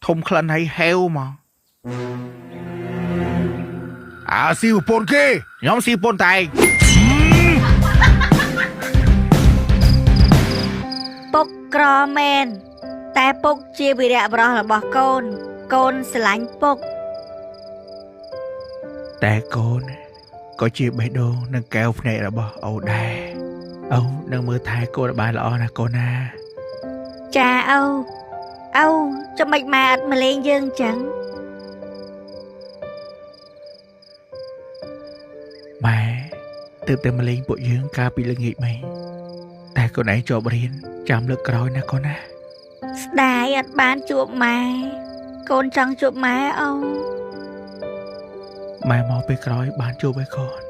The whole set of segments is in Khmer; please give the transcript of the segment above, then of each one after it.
ធំក្លិនហើយហេវមក អាស៊ីប្រពន្ធគេ ខ្ញុំស៊ីប្រពន្ធតែឯង ពុកក្រមែនតែពុកជាវីរៈបរោះរបស់កូន កូនស្រឡាញ់ពុក តែកូនក៏ជាបេះដូងនិងកែវភ្នែករបស់អូដែរអូនឹងមើលថែកូនឲ្យបានល្អណាស់កូនណា ចាឪឪចាំមិនម៉ែអត់មកលេងយើងចឹង ម៉ែទើបតែមកលេងពួកយើងកាលពីល្ងាចមិញតែកូនឯងជាប់រៀនចាំលើកក្រោយណាកូនណា ស្ដាយអត់បានជួបម៉ែកូនចង់ជួបម៉ែឪ ម៉ែមកពេលក្រោយបានជួបឯកូន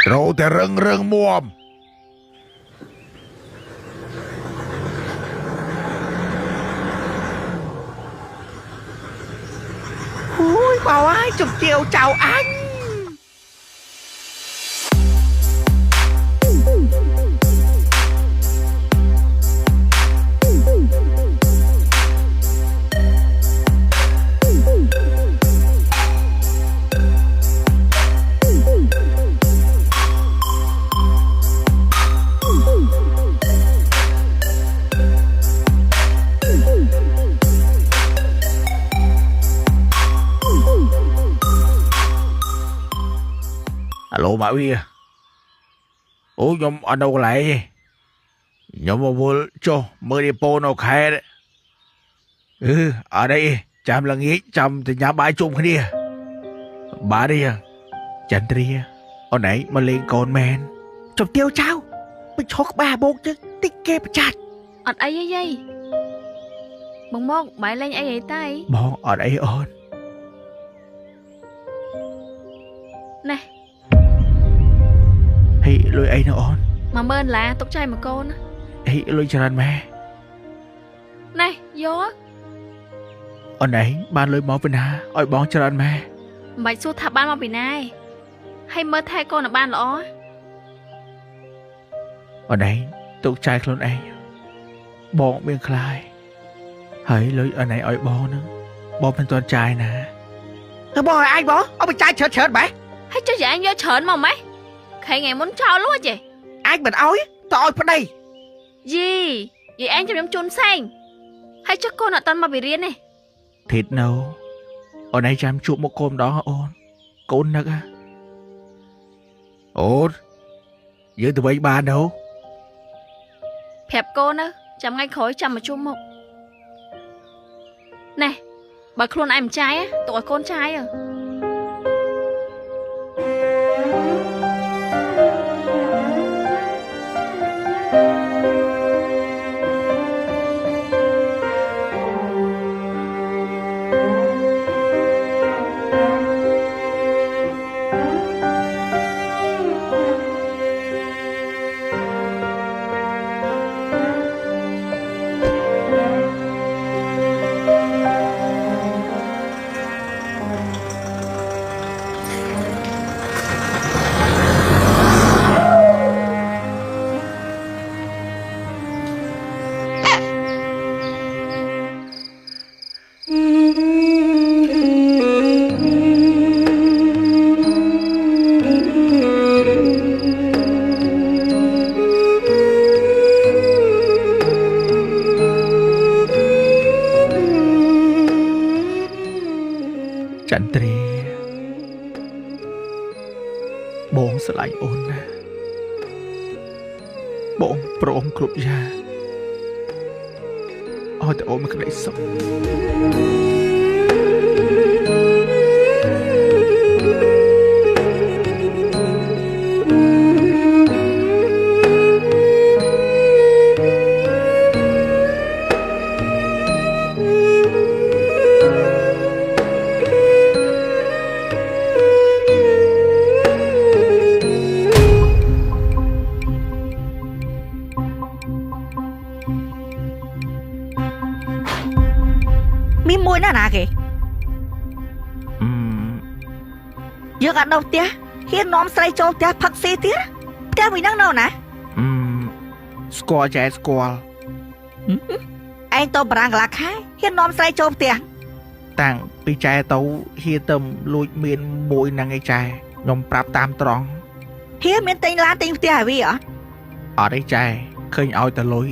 ត្រូវតែរឹងរឹងមាំ អូយបងអើយជំទាវចៅអញអាឡូម៉ាក់វាអូខ្ញុំអត់នៅកន្លែងទេខ្ញុំមកវល់ចុះមើលឌីប៉ូនៅខេត្តអឺអត់អីទេចាំល្ងាចចាំទៅញ៉ាំបាយជុំគ្នាបាទទេចន្ទ្រាអូនឯងមកលេងកូនមែនជំទាវចៅមិនឈរក្បាលបោកចឹងតិចគេប្រចាច់ អត់អីទេយាយបងមកបាយលេងអីអីតៃ បងអត់អីអូន ណែ ហេលុយអីណាអូន 10000ឡាទុកចៃមកកូនណា ហេលុយច្រើនម៉ែ ណែយក អូនឯងបានលុយមកពីណាឲ្យបងច្រើនម៉ែ មិនបាច់សួរថាបានមកពីណាឯងហើយមើលថែកូនឲ្យបានល្អ អូនឯងទុកចាយខ្លួនឯងបងមានខ្លាយហើយលុយអូនឯងឲ្យបងហ្នឹងបងមិនទាន់ចាយណាបងឲ្យអញបងឲ្យចាយច្រើនច្រើនបែ ហើយចុះយាយឯងយកច្រើនមកម៉េះខែថ្ងៃមុនចោលលួចឯង អញមិនឲ្យតឲ្យប្តី យីយាយឯងចាំខ្ញុំជូនផ្សេងហើយចុះកូនអត់តាន់មកពីរៀនទេ ធីតនៅអូនឯងចាំជួបមុខកូនម្ដងអូនកូននឹកហ៎ អូនយើងទៅវិញបានទៅ ប្រាប់កូនទៅចាំថ្ងៃក្រោយចាំមកជួបមុខណែបើខ្លួនឯងមិនចាយទុកឲ្យកូនចាយទៅ ចន្ទ្រាបងស្រឡាញ់អូនណាស់បងព្រមគ្រប់យ៉ាងឲ្យតែអូនមានក្តីសុខ មានមួយណាណាគេ យើងអត់នៅផ្ទះហ៊ាននាំស្រីចូលផ្ទះផឹកស៊ីទៀតផ្ទះមួយហ្នឹងនៅណា អឺស្គាល់ចែស្គាល់ ឯងទៅបារាំងកន្លះខែហ៊ាននាំស្រីចូលផ្ទះ តាំងពីចែទៅហ៊ានទៅលួចមានមួយហ្នឹងឯចែខ្ញុំប្រាប់តាមត្រង់ ហ៊ានមានទិញឡានទិញផ្ទះឲ្យវាអត់ អត់ទេចែឃើញឲ្យតែលុយ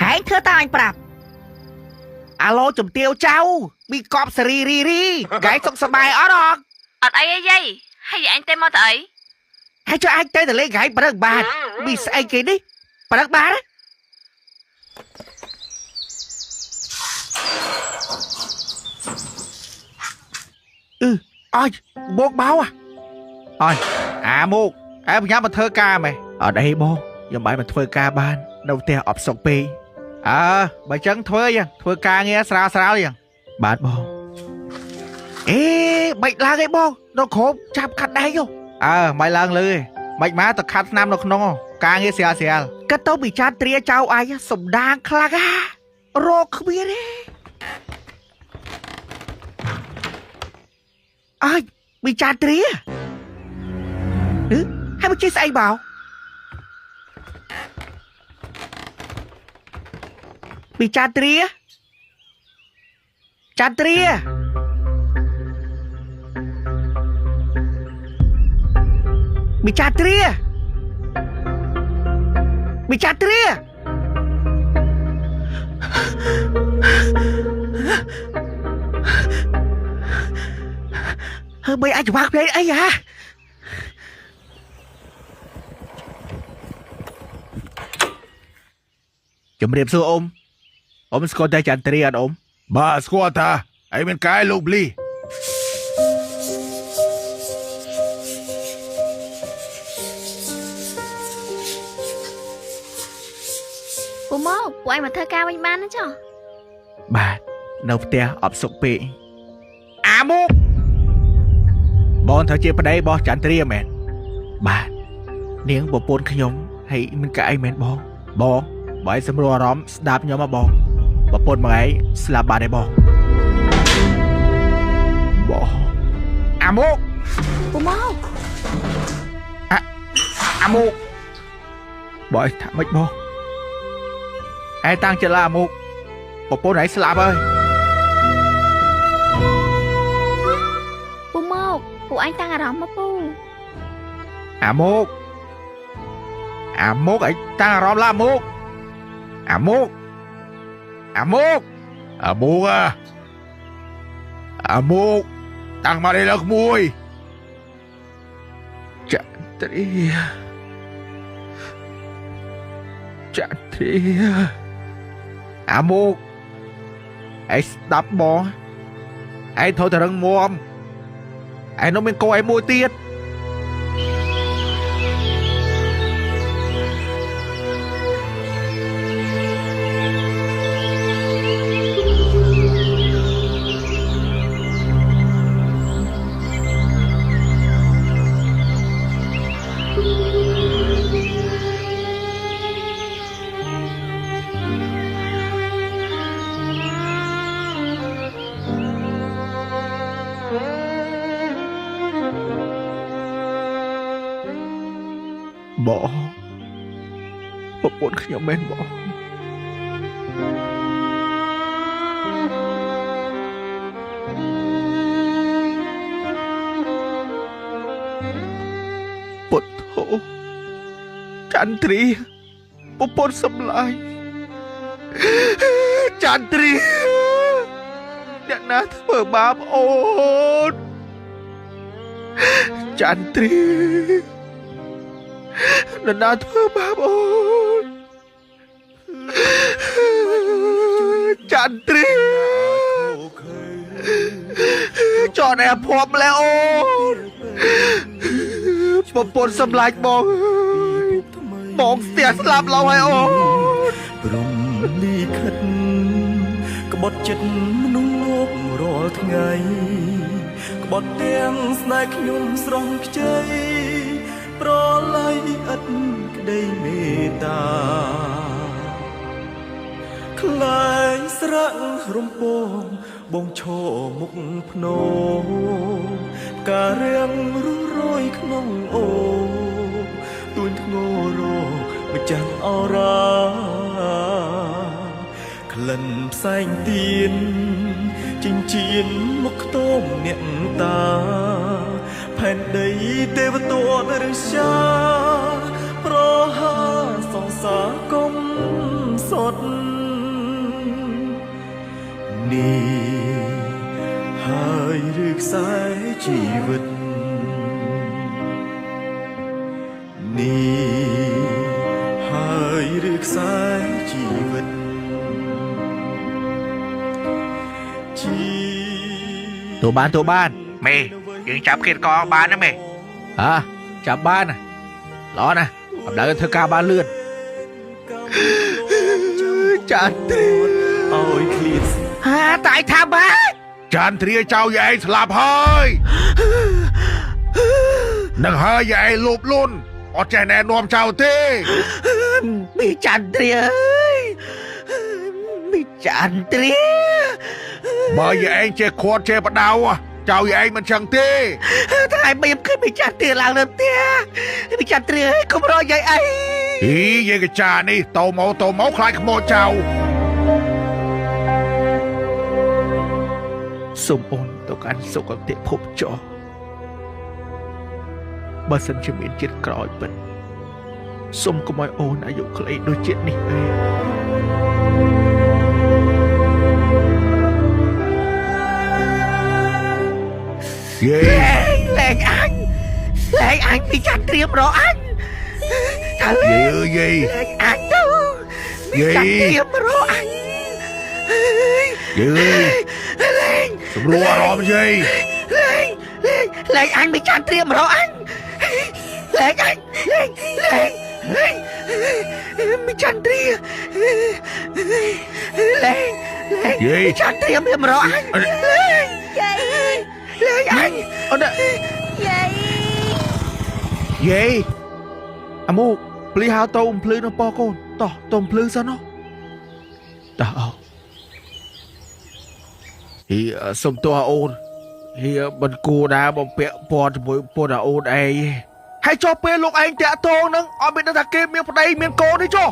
ហែងធ្វើតាមអញប្រាប់ អាឡូជំទាវចៅមីកប់សេរីរីរីកែសុខសប្បាយអត់អត់ អត់អីទេយាយហើយយាយឯងទេមកទៅអី ហើយចុះអាចទៅតលេកែប្រឹកបាទមីស្អីគេនេះប្រឹកបាទអឺអើយមកបោអើយអាមកអែបញ្ញាមកធ្វើការម៉េះអត់អីបងខ្ញុំបាយមកធ្វើការបាននៅផ្ទះអបសុកពេកអើបើចឹងធ្វើយ៉ាងធ្វើការងារស្រាលស្រាលយ៉ាងបាទបងអេបាច់ឡើងអីបងដល់ក្រុមចាប់ខាត់ដៃយោអើមិនឡើងលើទេមិនមកទៅខាត់ស្នាមនៅក្នុងការងារស្រាលស្រាលក៏ទៅពិចារត្រាចៅឯងសំដាងខ្លាំងហារកគ្មានទេអើយពិចារត្រាហឺហើយមកជិះស្អីបោពិចារត្រាចាត្រា មីចាត្រាមីចាត្រាហើយបីអាចច្បាស់ភ្លេចអីហ่าជំរាបសួរអ៊ំអ៊ំស្គាល់តែចន្ទ្រាអត់អ៊ំ បាទស្គាល់តាឯងមានកែលោកបលី ពូមកពួកឯងមកធ្វើការវិញបានណាចុះ បាទនៅផ្ទះអបសុកពេកអាមុកបងត្រូវជាប្តីរបស់ចន្ទ្រាមែនបាទនាងប្រពន្ធខ្ញុំហើយមិនកាអីមែនបងបងបើឲ្យសម្រួលអារម្មណ៍ស្ដាប់ខ្ញុំមកបងប្រពន្ធមកឯងស្លាប់បាត់ឯបងបងអាមុក ពូមក អាមុកបងឲ្យថាម៉េចបងឯងតាំងចិត្តឡាអាមុកប្រពន្ធឯងស្លាប់ហើយ ពូមកពួកឯងតាំងអារម្មណ៍មកពូ អាមុកអាមុកឯងតាំងអារម្មណ៍ឡាអាមុកអាមុកអាមុក អាមុកអាអាមុកតាំងមកនេះលើក្មួយ ចន្ទ្រាចន្ទ្រាអាមុកឯងស្ដាប់បងឯងត្រូវតែរឹងមាំឯងនៅមានកូនឯងមួយទៀតបងប្រពន្ធខ្ញុំមែនបងពុទ្ធោចន្ទ្រាប្រពន្ធសម្លាញ់ចន្ទ្រាអ្នកណាធ្វើបាបអូនចន្ទ្រា នរណាធ្វើបាបអូនចន្ទ្រាចော်ណែភ័ព្វម្លេះអូនប្រពន្ធសម្លាញ់បងបងស្ទះស្លាប់ឡើយហើយអូន ព្រំលិខិតក្បត់ចិត្តមនុស្សលោករាល់ថ្ងៃក្បត់ទាំងស្នេហ៍ខ្ញុំស្រស់ខ្ចីប្រឡ័យឥតក្តីមេត្តាខ្លែង ស្រាក់រំពងបងឈរមុខភ្នោផ្ការាំងរុះរយក្នុងអូទួញធ្ងរម្ចាស់អរាក្លិនផ្សែងទៀនចិញ្ចៀនមុខខ្ទមអ្នកតាផែនដីទេវទត្តឬရှာប្រហាសង្សារកុំសុតនេះហើយឬខ្សែជីវិតនេះហើយឬខ្សែជីវិត ទូបានទូបានមេយើងចាប់ឃាតករបានណាមេហ៎ចាប់បានល្អណាស់អំដៅធ្វើការបានលឿនចាន់ទ្រាឲ្យឃ្លាតហាតែថាបានចាន់ទ្រាចៅយាយឯងស្លាប់ហើយនឹងហើយយាយឯងលោបលន់អត់ចេះណែនាំចៅទេមីចាន់ទ្រាអើយមីចាន់ទ្រាបើយាយឯងចេះខាត់ចេះបដៅចៅយាយឯងមិនចឹងទេថ្ងៃបៀបឃើញមីចាន់ទ្រាឡើងលើផ្ទះមីចាន់ទ្រាកុំរកយាយអីអីយាយកចានេះតោមកតោមកខ្លាចខ្មោចចៅសូមអូនទៅកាន់សុគតិភពចុះបើសិនជាមានជាតិក្រោយពិតសូមកុំឲ្យអូនអាយុខ្លីដូចជាតិនេះទេយេលែងអញលែងអញពីចាន់ត្រៀមរកអញថាលែង យេ លែងអញទៅពីចាន់ត្រៀមរកអញ យេលែងសម្រួលអារម្មណ៍យេលែងលែងលែងអញពីចាន់ត្រៀមរកអញលែងអញលែងលែងលែងមីចាន់ត្រៀមលែងលែងមីចាន់ត្រៀមរកអញលែងលែងអញអត់ យាយ យាយអាមូភ្លីហៅទៅអំភ្លឺនឹងប៉កូនតោះទៅអំភ្លឺសិនណោះតោះអោហ៊ីសុំទោសអូនហ៊ីមិនគួរណាបំពាក់ព័ន្ធជាមួយពន្ធអូនឯង ហើយចុះពេលលោកឯងតាក់ទងនឹងអត់មានដឹងថាគេមានប្តីមានកូនទេចុះ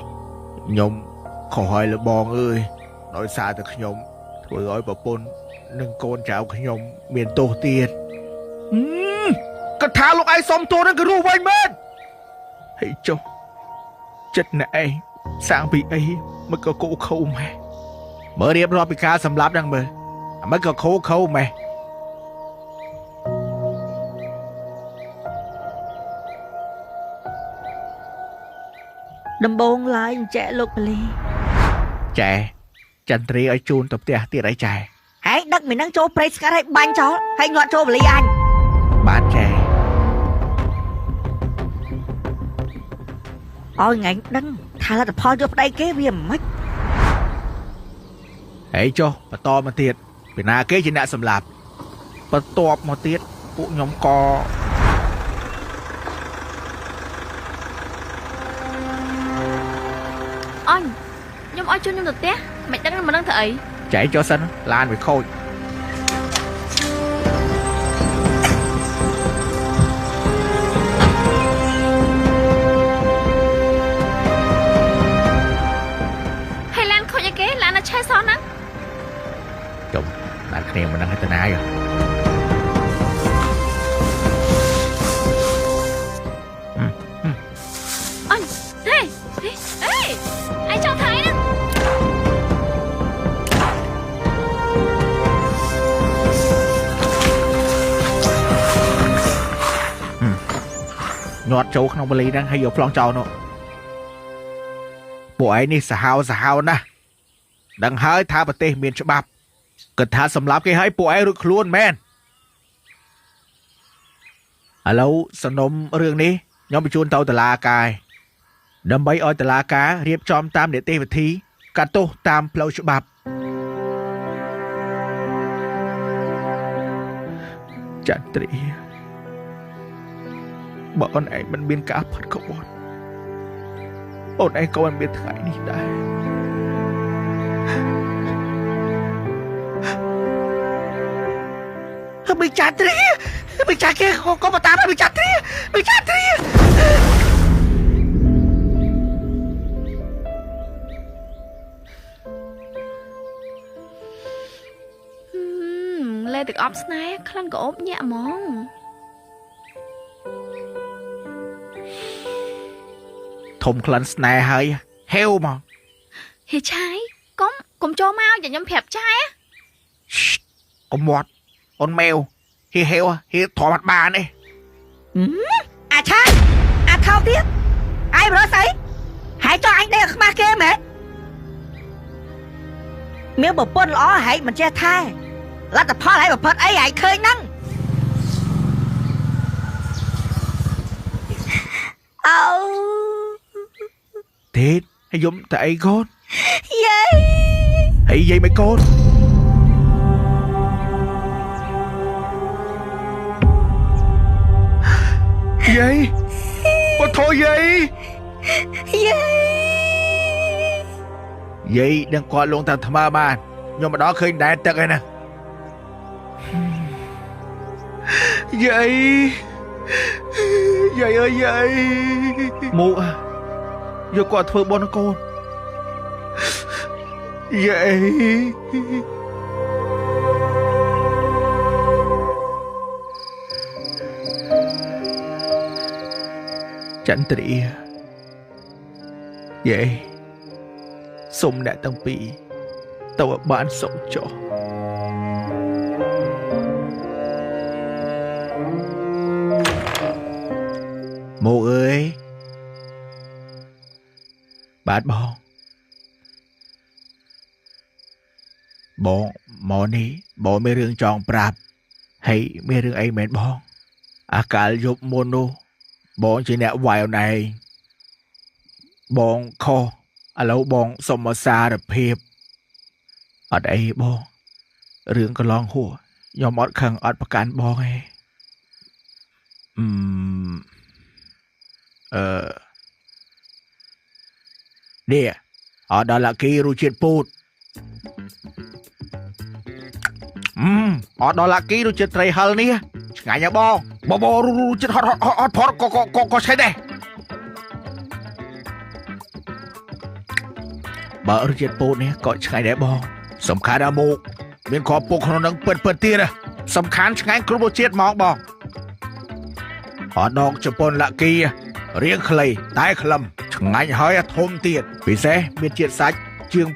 ខ្ញុំខុសហើយលបងអើយដោយសារតែខ្ញុំធ្វើឲ្យប្រពន្ធនិងកូនចៅខ្ញុំមានទោសទៀត កថាលោកឯងសុំទោសនឹងគឺរស់វិញមែនហើយចុះចិត្តអ្នកឯងសាងពីអីមិនក៏គោខោម៉ែ មើលរៀបរាប់ពីការសម្លាប់ហ្នឹងមើលអាមិនក៏ខោខោម៉ែ ដំបងឡើយអញ្ចែកលោកពលី ចែចន្ទ្រាឲ្យជូនទៅផ្ទះទៀតអីចែ ហែងដឹកមីនឹងចូលព្រៃស្កាត់ឲ្យបាញ់ចោលហើយញាត់ចូលពលីអញ បានចែ ឲ្យថ្ងៃដឹងថាលទ្ធផលយកប្តីគេវាមិន ហើយចុះបន្តមកទៀតពីណាគេជាអ្នកសម្លាប់បន្ទាប់មកទៀតពួកខ្ញុំក៏ អញខ្ញុំឲ្យជូនខ្ញុំទៅផ្ទះមិនដឹងមិនដឹងធ្វើអី ចែចុះសិនឡានវាខូច ហើយឡានខូចអីគេឡាននៅឆេះសោះហ្នឹង ចុំឡានគ្នាមិនដឹងឲ្យទៅណាយោ អញហេហេអេឯងចង់ធ្វើអីហ្នឹង ញាត់ចូលក្នុងបលីហ្នឹងហើយយកប្លង់ចោលនោះពួកឯងនេះសាហាវសាហាវណាស់ដឹងហើយថាប្រទេសមានច្បាប់គិតថាសម្លាប់គេហើយពួកឯងរួចខ្លួនមែនឥឡូវសំណុំរឿងនេះខ្ញុំបញ្ជូនទៅតុលាការដើម្បីឲ្យតុលាការរៀបចំតាមនីតិវិធីកាត់ទោសតាមផ្លូវច្បាប់ចន្ទ្រាបើអូនឯងមិនមានការផាត់ក្បត់អូនឯងក៏មិនមានថ្ងៃនេះដែរ មីចាទ្រាមីចាគេក៏មកតាមមីចាទ្រាមីចាទ្រាលេទឹកអប់ស្នេហ៍ក្លិនក៏អូបញាក់ហ្មងធំក្លិនស្នេហ៍ហើយហេវហ្មងហេឆាយកុំចូលមកอย่าខ្ញុំប្រាប់ចែកុំមាត់អូនមែវហេហេវហេធម្មតាបានទេអាឆាយអាថោទៀតឯងរស់ស្អីហើយចង់អញដេកខ្មាស់គេមែនមានប្រពន្ធល្អហើយមិនចេះថែលទ្ធផលហើយប្រផិតអីហើយឃើញហ្នឹងអោទេហើយយំតែអីកូនយាយហើយយាយមិនកូនយាយអូថយយាយយាយយាយនឹងគាត់លងតាមថ្មបានខ្ញុំមកដល់ឃើញដែនទឹកឯណាយាយយាយអើយយាយមកយកគាត់ធ្វើបុណ្យកូនយាយចន្ទ្រាយាយសូមអ្នកទាំងពីរទៅឲ្យបានសុខចុះមកអើយបាទបងបងមកនេះបងមានរឿងចង់ប្រាប់ហើយមានរឿងអីមែនបងអាកាលយប់មុននោះបងជាអ្នកវាយអូនឯងបងខុសឥឡូវបងសុំមកសារភាពអត់អីបងរឿងកន្លងហួសខ្ញុំអត់ខឹងអត់ប្រកាន់បងទេនេះអត់ដល់ឡាគីរសជាតិពូតអត់ដល់ឡាគីរសជាតិត្រីហិលនេះឆ្ងាញ់ហ៎បងបងរសជាតិហត់ហត់ផតក៏ឆ្ងាញ់ដែរបើរសជាតិពូតនេះក៏ឆ្ងាញ់ដែរបងសំខាន់ដល់មកមានគ្រាប់ពុកក្នុងនឹងពិតពិតទៀតសំខាន់ឆ្ងាញ់គ្រប់រសជាតិហ្មងបងអត់ដកជប៉ុនឡាគីរៀងខ្លីតែក្លឹមឆ្ងាញ់ហើយធំទៀតពិសេសមានជាតិសាច់ជាង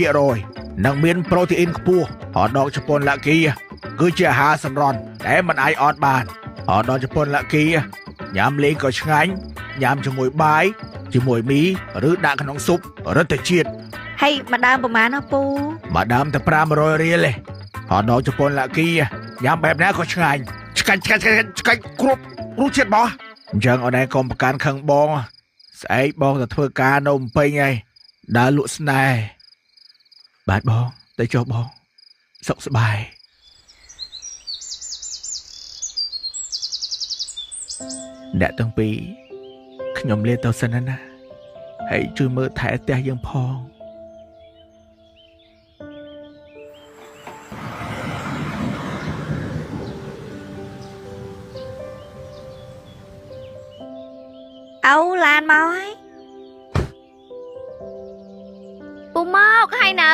85% និងមានប្រូតេអ៊ីនខ្ពស់ហត់ដកជប៉ុនឡាគីគឺជាអាហារសម្រន់តែមិនអាចអត់បានហត់ដកជប៉ុនឡាគីញ៉ាំលេងក៏ឆ្ងាញ់ញ៉ាំជាមួយបាយជាមួយមីឬដាក់ក្នុងស៊ុបរឹតតែជាតិហើយម្ដងប្រហែលណាពូម្ដងតែ500រៀលទេហត់ដកជប៉ុនឡាគីញ៉ាំបែបណាក៏ឆ្ងាញ់ឆ្ងាញ់ឆ្ងាញ់ឆ្ងាញ់គ្រប់រសជាតិបងអញ្ចឹងអូនឯងកុំប្រកាន់ខឹងបងស្អែកបងទៅធ្វើការនៅភ្នំពេញហើយដើរលក់ស្នេហ៍បាទបងទៅចុះបងសុខសប្បាយអ្នកទាំងពីរខ្ញុំលាទៅសិនណាហើយជួយមើលថែផ្ទះយើងផងអោឡានមកហើយពូមកហើយនៅ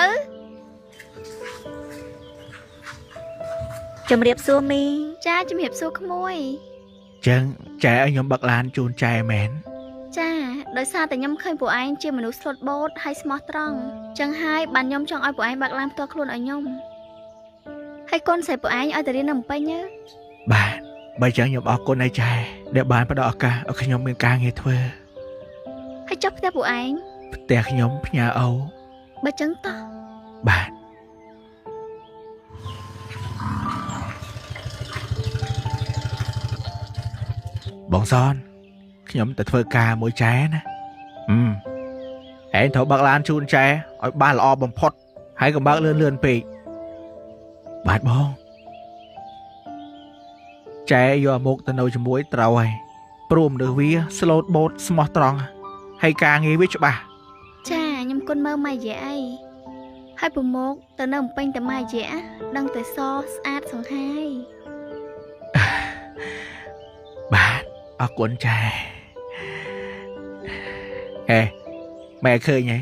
ជំរាបសួរមីចាជំរាបសួរក្មួយចឹងចែឲ្យខ្ញុំបើកឡានជូនចែមែនចាដោយសារតែខ្ញុំឃើញពួកឯងជាមនុស្សស្លូតបូតហើយស្មោះត្រង់ចឹងហើយបានខ្ញុំចង់ឲ្យពួកឯងបើកឡានផ្ទាល់ខ្លួនឲ្យខ្ញុំហើយកូនស្រីពួកឯងឲ្យទៅរៀននៅភ្នំពេញណាបាទបើចឹងខ្ញុំអរគុណឲ្យចែដែលបានផ្ដល់ឱកាសឲ្យខ្ញុំមានការងារធ្វើហើយចុះផ្ទះពួកឯងផ្ទះខ្ញុំផ្ញើអូបើចឹងតោះបាទបងសនខ្ញុំទៅធ្វើការមួយចែណាឯងត្រូវបើកឡានជូនចែឲ្យបានល្អបំផុតហើយកុំបើកលឿនលឿនពេកបាទបងចែយកមកទៅនៅជាមួយត្រូវហើយព្រោះមនុស្សវាស្លូតបូតស្មោះត្រង់ហើយការងារវាច្បាស់ចាខ្ញុំគុណមើលម៉ែយាយអីហើយប្រមកទៅនៅភ្នំពេញតែម៉ែយាយដឹងតែសស្អាតសង្ហាយ បាទអរគុណចែហេម៉ែឃើញហ៎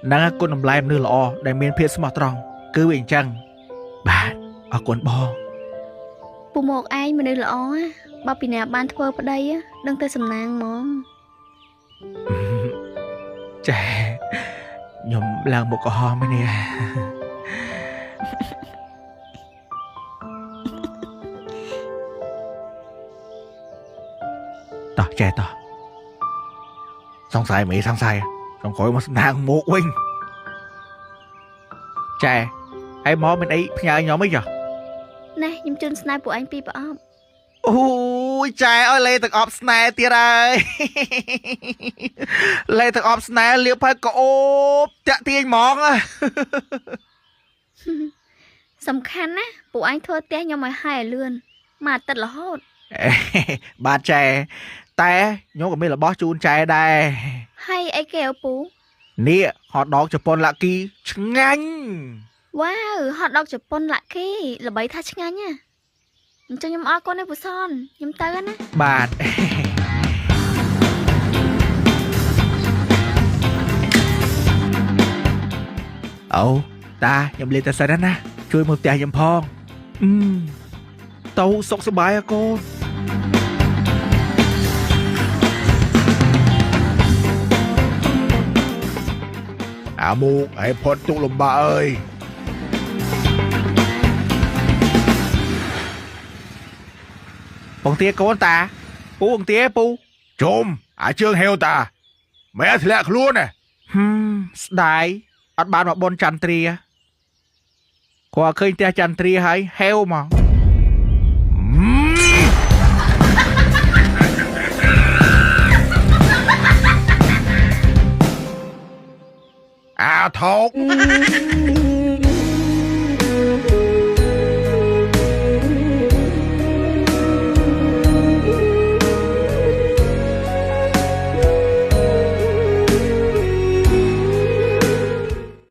ហ្នឹងហើយគុណតម្លៃមនុស្សល្អដែលមានភាពស្មោះត្រង់គឺវាអញ្ចឹងបាទអរគុណបង ពូមកឯងមនុស្សល្អណាបើពីណាបានធ្វើប្តីដឹងតែសំណាងហ្មង ចែខ្ញុំឡើងមុខក្រហមហើយនេះ តោះចែតោះសង្ស័យមេសង្ស័យចង់ក្រោយមកស្នាងមុខវិញចែហើយមកមានអីផ្ញើខ្ញុំអីចុះ ណែខ្ញុំជូនស្នេហ៍ពួកឯងពីរប្រអប់ អូយចែអើយលេទឹកអប់ស្នេហ៍ទៀតហើយ លេទឹកអប់ស្នេហ៍លាបហើយក៏អូបតាក់ទាញហ្មង សំខាន់ណាពួកឯងធ្វើផ្ទះខ្ញុំឲ្យហើយឲ្យលឿនមួយអាទិត្យរហូត បាទចែតែខ្ញុំក៏មានរបស់ជូនចែដែរ ហើយអីគេឪពូ នេះហត់ដកជប៉ុនឡាគីឆ្ងាញ់ វ៉ាវហត់ដកជប៉ុនឡាក់គីល្បីថាឆ្ងាញ់ណាអញ្ចឹងខ្ញុំអរគុណឯពូសនខ្ញុំទៅហើយណា បាទ អូតាខ្ញុំលេងតែសិនណាជួយមើលផ្ទះខ្ញុំផងអឺទៅសុខសប្បាយអកូន អាមូកឲ្យផុតទុកលំបាកអើយ ពងទាកូនតាពូពងទាពូ ជុំអាជើងហេវតាម៉ែធ្លាក់ខ្លួនណា ហឹមស្ដាយអត់បានមកបនចន្ទ្រាគាត់ឃើញផ្ទះចន្ទ្រាហើយហេវមក អាថោក